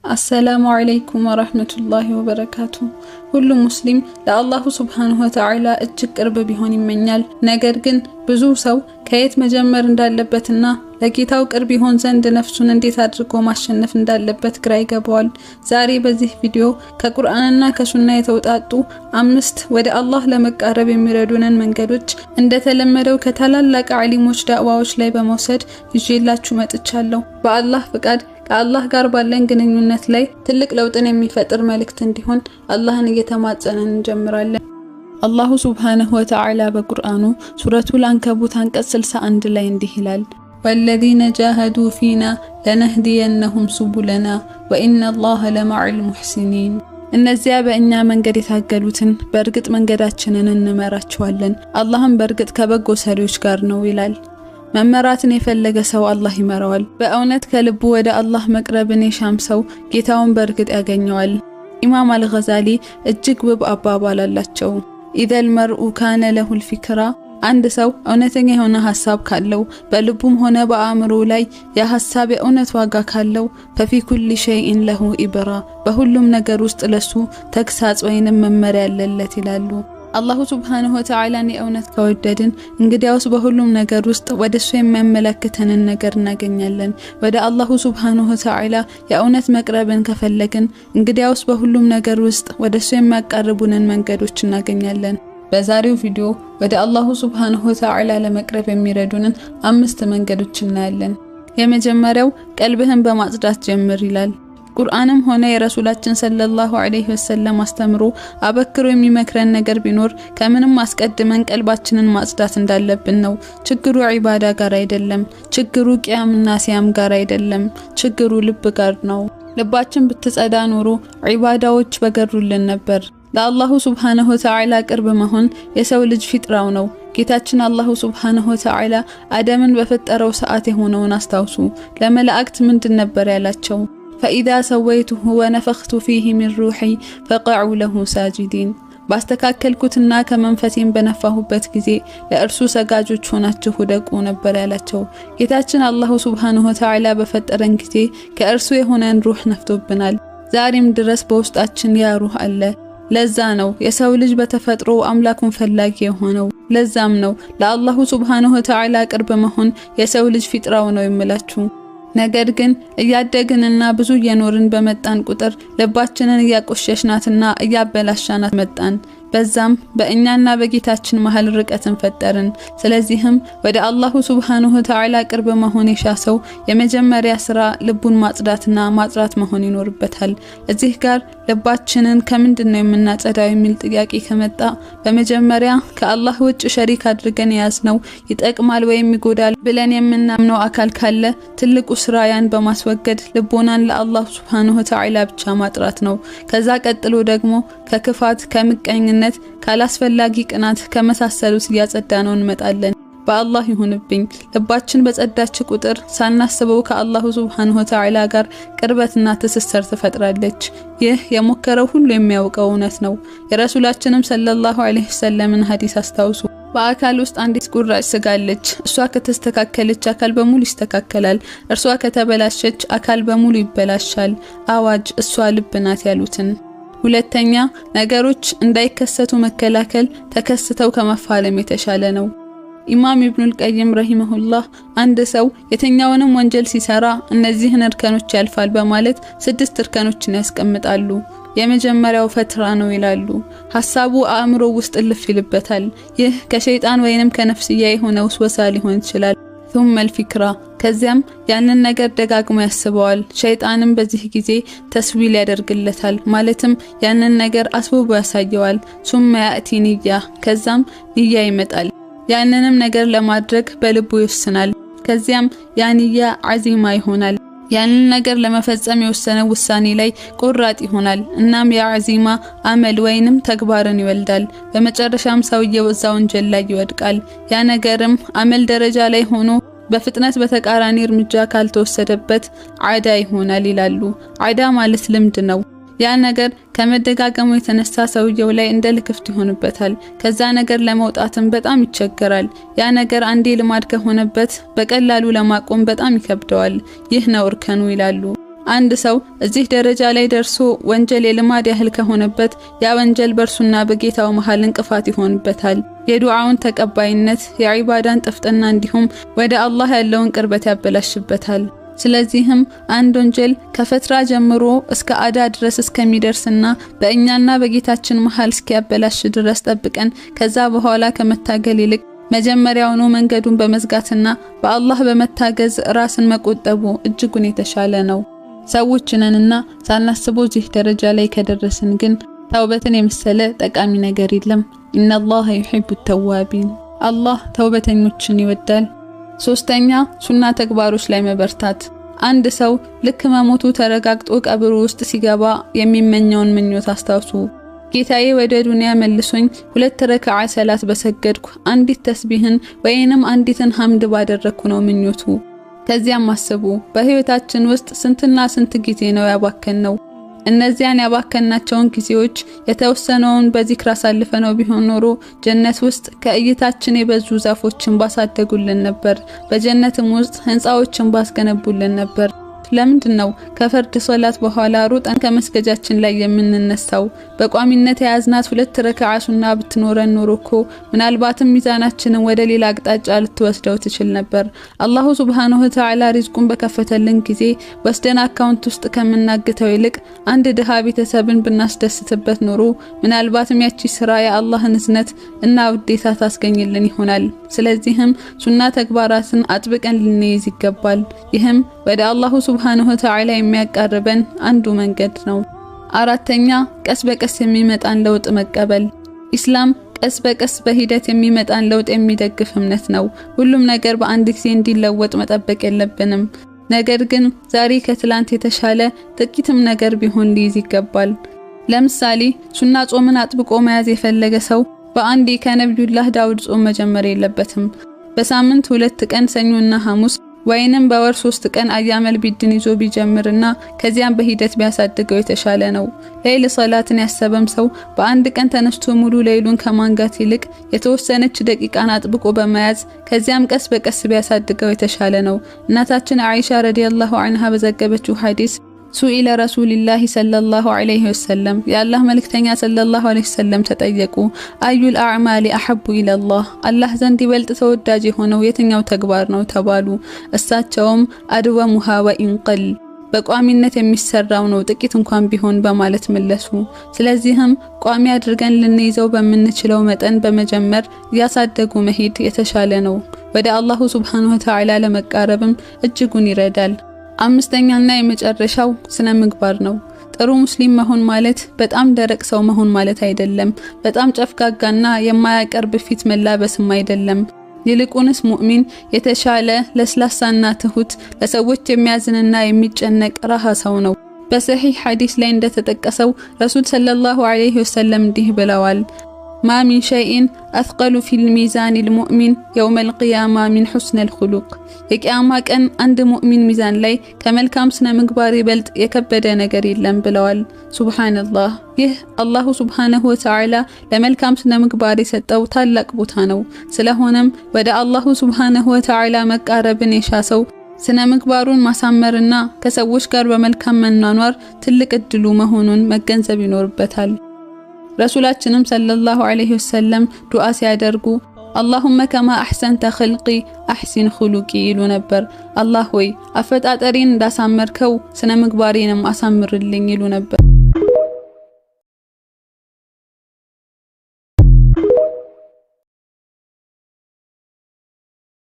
አሰላሙ አለይኩም ወራህመቱላሂ ወበረካቱ። ሁሉም ሙስሊም ለአላሁ ሱብሓነሁ ወተዓላ እጅግ ቅርብ ቢሆን ይመኛል። ነገር ግን ብዙ ሰው ከየት መጀመር እንዳለበትና ለጌታው ቅርብ ይሆን ዘንድ ነፍሱን እንዴት አድርጎ ማሸነፍ እንዳለበት ግራ ይገባዋል። ዛሬ በዚህ ቪዲዮ ከቁርአንና ከሱና የተውጣጡ 5 ወደ አላህ ለመቃረብ የሚረዱንን መንገዶች እንደተለመደው ከታላላቅ ዓሊሞች ዳዕዋዎች ላይ በመውሰድ ይዤላችሁ መጥቻለሁ። በአላህ ፍቃድ ከአላህ ጋር ባለን ግንኙነት ላይ ትልቅ ለውጥን የሚፈጥር መልእክት እንዲሆን አላህን እየተማጸንን እንጀምራለን። አላሁ ሱብሓነሁ ወተዓላ በቁርአኑ ሱረቱል አንከቡት አንቀጽ 61 ላይ እንዲህ ይላል፣ ወለዚነ ጃሀዱ ፊና ለነህዲየነሁም ሱቡለና ወኢነላሀ ለመዐል ሙሕሲኒን። እነዚያ በእኛ መንገድ የታገሉትን በእርግጥ መንገዳችንን እንመራቸዋለን፣ አላህም በእርግጥ ከበጎ ሰሪዎች ጋር ነው ይላል። መመራትን የፈለገ ሰው አላህ ይመራዋል። በእውነት ከልቡ ወደ አላህ መቅረብን የሻም ሰው ጌታውን በእርግጥ ያገኘዋል። ኢማም አልገዛሊ እጅግ ውብ አባባል አላቸው። ኢዘል መርኡ ካነ ለሁል ፊክራ፣ አንድ ሰው እውነተኛ የሆነ ሐሳብ ካለው በልቡም ሆነ በአእምሮ ላይ የሐሳብ የእውነት ዋጋ ካለው ፈፊ ኩሊ ሸይኢን ለሁ ኢብራ፣ በሁሉም ነገር ውስጥ ለሱ ተግሳጽ ወይንም መመሪያ አለለት ይላሉ። አላሁ ሱብሓነሁ ወተዓላን የእውነት ከወደድን እንግዲያውስ በሁሉም ነገር ውስጥ ወደሱ የሚያመለክተንን ነገር እናገኛለን። ወደ አላሁ ሱብሓነሁ ወተዓላ የእውነት መቅረብን ከፈለግን እንግዲያውስ በሁሉም ነገር ውስጥ ወደሱ የሚያቃርቡንን መንገዶች እናገኛለን። በዛሬው ቪዲዮ ወደ አላሁ ሱብሓነሁ ወተዓላ ለመቅረብ የሚረዱንን 5 መንገዶች እናያለን። የመጀመሪያው ቀልብህን በማጽዳት ጀምር ይላል። ቁርአንም ሆነ የረሱላችን ሰለላሁ ዐለይሂ ወሰለም አስተምሮ አበክሮ የሚመክረን ነገር ቢኖር ከምንም አስቀድመን ቀልባችንን ማጽዳት እንዳለብን ነው። ችግሩ ዒባዳ ጋር አይደለም። ችግሩ ቂያምና ሲያም ጋር አይደለም። ችግሩ ልብ ጋር ነው። ልባችን ብትጸዳ ኖሮ ዒባዳዎች በገሩልን ነበር። ለአላሁ ሱብሓነሁ ወተዓላ ቅርብ መሆን የሰው ልጅ ፊጥራው ነው። ጌታችን አላሁ ሱብሓነሁ ወተዓላ አደምን በፈጠረው ሰዓት የሆነውን አስታውሱ። ለመላእክት ምንድን ነበር ያላቸው? ፈኢዛ ሰወይቱሁ ወነፈኽቱ ፊህ ሚን ሩሒ ፈቀዑ ለሁ ሳጂዲን። ባስተካከልኩትና ከመንፈሴም በነፋሁበት ጊዜ ለእርሱ ሰጋጆች ሆናችሁ ውደቁ ነበር ያላቸው። ጌታችን አላሁ ሱብሓነሁ ወተዓላ በፈጠረን ጊዜ ከእርሱ የሆነን ሩህ ነፍቶብናል። ዛሬም ድረስ በውስጣችን ያ ሩህ አለ። ለዛ ነው የሰው ልጅ በተፈጥሮ አምላኩን ፈላጊ የሆነው። ለዛም ነው ለአላሁ ሱብሓነሁ ወተዓላ ቅርብ መሆን የሰው ልጅ ፊጥራው ነው የምላችሁ። ነገር ግን እያደግንና ብዙ እየኖርን በመጣን ቁጥር ልባችንን እያቆሸሽናትና እያበላሻናት መጣን። በዛም በእኛና በጌታችን መሃል ርቀትን ፈጠርን። ስለዚህም ወደ አላሁ ሱብሓነሁ ወተዓላ ቅርብ መሆን የሻ ሰው የመጀመሪያ ስራ ልቡን ማጽዳትና ማጽዳት መሆን ይኖርበታል። እዚህ ጋር ልባችንን ከምንድን ነው የምናጸዳው የሚል ጥያቄ ከመጣ በመጀመሪያ ከአላህ ውጭ ሸሪክ አድርገን የያዝነው ይጠቅማል ወይም ይጎዳል ብለን የምናምነው አካል ካለ ትልቁ ስራ ያን በማስወገድ ልቦናን ለአላህ ሱብሓነሁ ወተዓላ ብቻ ማጥራት ነው። ከዛ ቀጥሎ ደግሞ ከክፋት፣ ከምቀኝነት፣ ካላስፈላጊ ቅናት ከመሳሰሉት እያጸዳነው እንመጣለን። በአላህ ይሁንብኝ ልባችን በጸዳች ቁጥር ሳናስበው ከአላሁ ሱብሓነሁ ወተዓላ ጋር ቅርበትና ትስስር ትፈጥራለች። ይህ የሞከረው ሁሉ የሚያውቀው እውነት ነው። የረሱላችንም ሰለላሁ ዐለይሂ ወሰለምን ሐዲስ አስታውሱ። በአካል ውስጥ አንዲት ቁራጭ ስጋ አለች። እሷ ከተስተካከለች አካል በሙሉ ይስተካከላል። እርሷ ከተበላሸች አካል በሙሉ ይበላሻል። አዋጅ እሷ ልብ ናት ያሉትን። ሁለተኛ፣ ነገሮች እንዳይከሰቱ መከላከል ተከስተው ከመፋለም የተሻለ ነው። ኢማም ኢብኑል ቀይም ረሂመሁላህ አንድ ሰው የትኛውንም ወንጀል ሲሰራ እነዚህን እርከኖች ያልፋል በማለት 6 እርከኖችን ያስቀምጣሉ። የመጀመሪያው ፈትራ ነው ይላሉ። ሐሳቡ አእምሮ ውስጥ እልፍ ይልበታል። ይህ ከሸይጣን ወይንም ከነፍስያ የሆነ ውስወሳ ሊሆን ይችላል። ثم الفكرة፣ ከዚያም ያንን ነገር ደጋግሞ ያስበዋል። ሸይጣንም በዚህ ጊዜ ተስዊል ያደርግለታል፣ ማለትም ያንን ነገር አስውቦ ያሳየዋል። ثم يأتي ንያ፣ ከዛም ንያ ይመጣል። ያንንም ነገር ለማድረግ በልቡ ይወስናል። ከዚያም ያ ንያ ዓዚማ ይሆናል። ያንን ነገር ለመፈጸም የወሰነው ውሳኔ ላይ ቆራጥ ይሆናል። እናም ያ ዓዚማ አመል ወይንም ተግባርን ይወልዳል። በመጨረሻም ሰውየው እዛ ወንጀል ላይ ይወድቃል። ያ ነገርም አመል ደረጃ ላይ ሆኖ በፍጥነት በተቃራኒ እርምጃ ካልተወሰደበት ዓዳ ይሆናል ይላሉ። ዓዳ ማለት ልምድ ነው። ያ ነገር ከመደጋገሙ የተነሳ ሰውየው ላይ እንደ ልክፍት ይሆንበታል። ከዛ ነገር ለመውጣትም በጣም ይቸገራል። ያ ነገር አንዴ ልማድ ከሆነበት በቀላሉ ለማቆም በጣም ይከብደዋል። ይህ ነው እርከኑ ይላሉ። አንድ ሰው እዚህ ደረጃ ላይ ደርሶ ወንጀል የልማድ ያህል ከሆነበት ያ ወንጀል በእርሱና በጌታው መሃል እንቅፋት ይሆንበታል። የዱዓውን ተቀባይነት፣ የዒባዳን ጥፍጥና እንዲሁም ወደ አላህ ያለውን ቅርበት ያበላሽበታል። ስለዚህም አንድ ወንጀል ከፈትራ ጀምሮ እስከ አዳ ድረስ እስከሚደርስና በእኛና በጌታችን መሃል እስኪያበላሽ ድረስ ጠብቀን ከዛ በኋላ ከመታገል ይልቅ መጀመሪያውኑ መንገዱን በመዝጋትና በአላህ በመታገዝ ራስን መቆጠቡ እጅጉን የተሻለ ነው። ሰዎች ነንና ሳናስበው እዚህ ደረጃ ላይ ከደረስን ግን ተውበትን የመሰለ ጠቃሚ ነገር የለም። ኢነላሃ ዩሂቡ ተዋቢን፣ አላህ ተውበተኞችን ይወዳል። ሶስተኛ፣ ሱና ተግባሮች ላይ መበርታት። አንድ ሰው ልክ መሞቱ ተረጋግጦ ቀብሩ ውስጥ ሲገባ የሚመኘውን ምኞት አስታውሱ። ጌታዬ ወደ ዱንያ መልሶኝ 2 ረክዓ ሰላት በሰገድኩ፣ አንዲት ተስቢህን ወይንም አንዲትን ሐምድ ባደረግኩ ነው ምኞቱ። ከዚያም አስቡ፣ በህይወታችን ውስጥ ስንትና ስንት ጊዜ ነው ያባከንነው? እነዚያን ያባከናቸውን ጊዜዎች የተወሰነውን በዚክር አሳልፈነው ቢሆን ኖሮ ጀነት ውስጥ ከእይታችን የበዙ ዛፎችን ባሳደጉልን ነበር። በጀነትም ውስጥ ህንፃዎችን ባስገነቡልን ነበር። ለምንድን ነው ከፈርድ ሶላት በኋላ ሩጠን ከመስገጃችን ላይ የምንነሳው? በቋሚነት የያዝናት 2 ረክዓ ሱና ብትኖረን ኖሮ እኮ ምናልባትም ሚዛናችንን ወደ ሌላ አቅጣጫ ልትወስደው ትችል ነበር። አላሁ ሱብሃነሁ ወተዓላ ሪዝቁን በከፈተልን ጊዜ ወስደን አካውንት ውስጥ ከምናግተው ይልቅ አንድ ድሃ ቤተሰብን ብናስደስትበት ኖሮ ምናልባትም ያቺ ስራ የአላህን እዝነት እና ውዴታ ታስገኝልን ይሆናል። ስለዚህም ሱና ተግባራትን አጥብቀን ልንይዝ ይገባል። ይህም ወደ አላሁ ሱብሃነሁ ወተዓላ የሚያቃርበን አንዱ መንገድ ነው። አራተኛ፣ ቀስ በቀስ የሚመጣን ለውጥ መቀበል። ኢስላም ቀስ በቀስ በሂደት የሚመጣን ለውጥ የሚደግፍ እምነት ነው። ሁሉም ነገር በአንድ ጊዜ እንዲለወጥ መጠበቅ የለብንም። ነገር ግን ዛሬ ከትላንት የተሻለ ጥቂትም ነገር ቢሆን ሊይዝ ይገባል። ለምሳሌ ሱና ጾምን አጥብቆ መያዝ የፈለገ ሰው በአንዴ ከነብዩላህ ዳውድ ጾም መጀመር የለበትም። በሳምንት 2 ቀን ሰኞና ሐሙስ ወይንም በወር 3 ቀን አያመል ቢድን ይዞ ቢጀምርና ከዚያም በሂደት ቢያሳድገው የተሻለ ነው። ሌይል ሰላትን ያሰበም ሰው በአንድ ቀን ተነስቶ ሙሉ ሌይሉን ከማንጋት ይልቅ የተወሰነች ደቂቃን አጥብቆ በመያዝ ከዚያም ቀስ በቀስ ቢያሳድገው የተሻለ ነው። እናታችን አይሻ ረዲየላሁ ዐንሃ በዘገበችው ሐዲስ ሱኢለ ረሱልላሂ ሰለላሁ ዐለይሂ ወሰለም፣ የአላህ መልእክተኛ ሰለላሁ ዐለይሂ ወሰለም ተጠየቁ፣ አዩል አዕማሊ አሐቡ ኢለላህ፣ አላህ ዘንድ ይበልጥ ተወዳጅ የሆነው የትኛው ተግባር ነው ተባሉ። እሳቸውም አድወሙሃ ወኢን ቀል፣ በቋሚነት የሚሰራው ነው ጥቂት እንኳን ቢሆን በማለት መለሱ። ስለዚህም ቋሚ አድርገን ልንይዘው በምንችለው መጠን በመጀመር እያሳደጉ መሄድ የተሻለ ነው። ወደ አላሁ ሱብሃነሁ ወተዓላ ለመቃረብም እጅጉን ይረዳል። አምስተኛና የመጨረሻው ስነ ምግባር ነው። ጥሩ ሙስሊም መሆን ማለት በጣም ደረቅ ሰው መሆን ማለት አይደለም። በጣም ጨፍጋጋና የማያቀርብ ፊት መላበስም አይደለም። ይልቁንስ ሙእሚን የተሻለ ለስላሳና ትሁት፣ ለሰዎች የሚያዝንና የሚጨነቅ ረሃ ሰው ነው። በሰሂህ ሐዲስ ላይ እንደተጠቀሰው ረሱል ሰለላሁ ዐለይሂ ወሰለም እንዲህ ብለዋል፣ ما من شيء أثقل في الميزان المؤمن يوم القيامة من حسن الخلق። የቂያማ ቀን አንድ ሙእሚን ሚዛን ላይ ከመልካም ስነ ምግባር ይበልጥ የከበደ ነገር የለም ብለዋል። ሱብሃንአላህ፣ ይህ አላሁ ሱብሃነሁ ወተዓላ ለመልካም ስነ ምግባር የሰጠው ታላቅ ቦታ ነው። ስለሆነም ወደ አላሁ ሱብሃነሁ ወተዓላ መቃረብን የሻ ሰው ስነ ምግባሩን ማሳመርና ከሰዎች ጋር በመልካም መኗኗር ትልቅ እድሉ መሆኑን መገንዘብ ይኖርበታል። ረሱላችንም ሰለላሁ ዐለይሂ ወሰለም ዱዓ ሲያደርጉ አላሁመ ከማ አሕሰንተ ኽልቂ አሕሲን ኹሉቂ ይሉ ነበር። አላህ ሆይ አፈጣጠሬን እንዳሳመርከው ስነ ምግባሬንም አሳምርልኝ ይሉ ነበር።